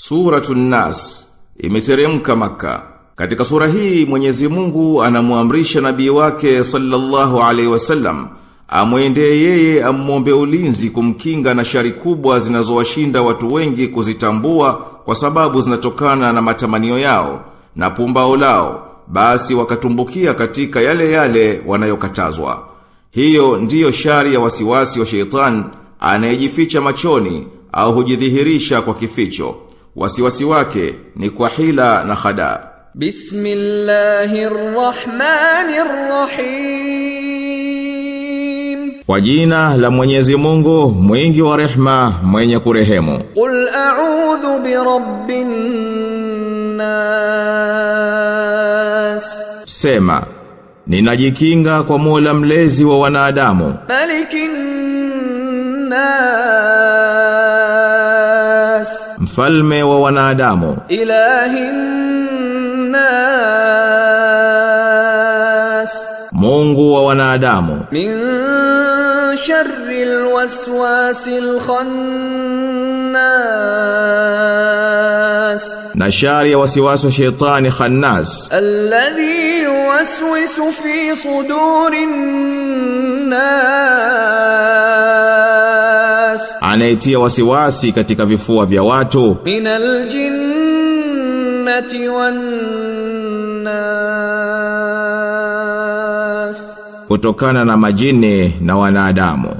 Suratun Nas imeteremka Maka. Katika sura hii Mwenyezi Mungu anamuamrisha nabii wake sallallahu alaihi wasallam amwendee yeye amwombe ulinzi kumkinga na shari kubwa zinazowashinda watu wengi kuzitambua kwa sababu zinatokana na matamanio yao na pumbao lao, basi wakatumbukia katika yale yale wanayokatazwa. Hiyo ndiyo shari ya wasiwasi wa sheitan anayejificha machoni au hujidhihirisha kwa kificho. Wasiwasi wake ni kwa hila na hadaa. Bismillahirrahmanirrahim. Kwa jina la Mwenyezi Mungu mwingi wa rehma mwenye kurehemu. Qul a'udhu bi rabbin nas. Sema, ninajikinga kwa Mola mlezi wa wanadamu. Malikin nas. Mfalme wa wanadamu. Ilahin nas. Mungu wa wanadamu. Min sharril waswasil khannas. Na shari ya wasiwasi wa shetani khannas. Alladhi yuwaswisu fi sudurin nas. Anaitia wasiwasi katika vifua vya watu. Minal jinnati wan nas. Kutokana na majini na wanadamu.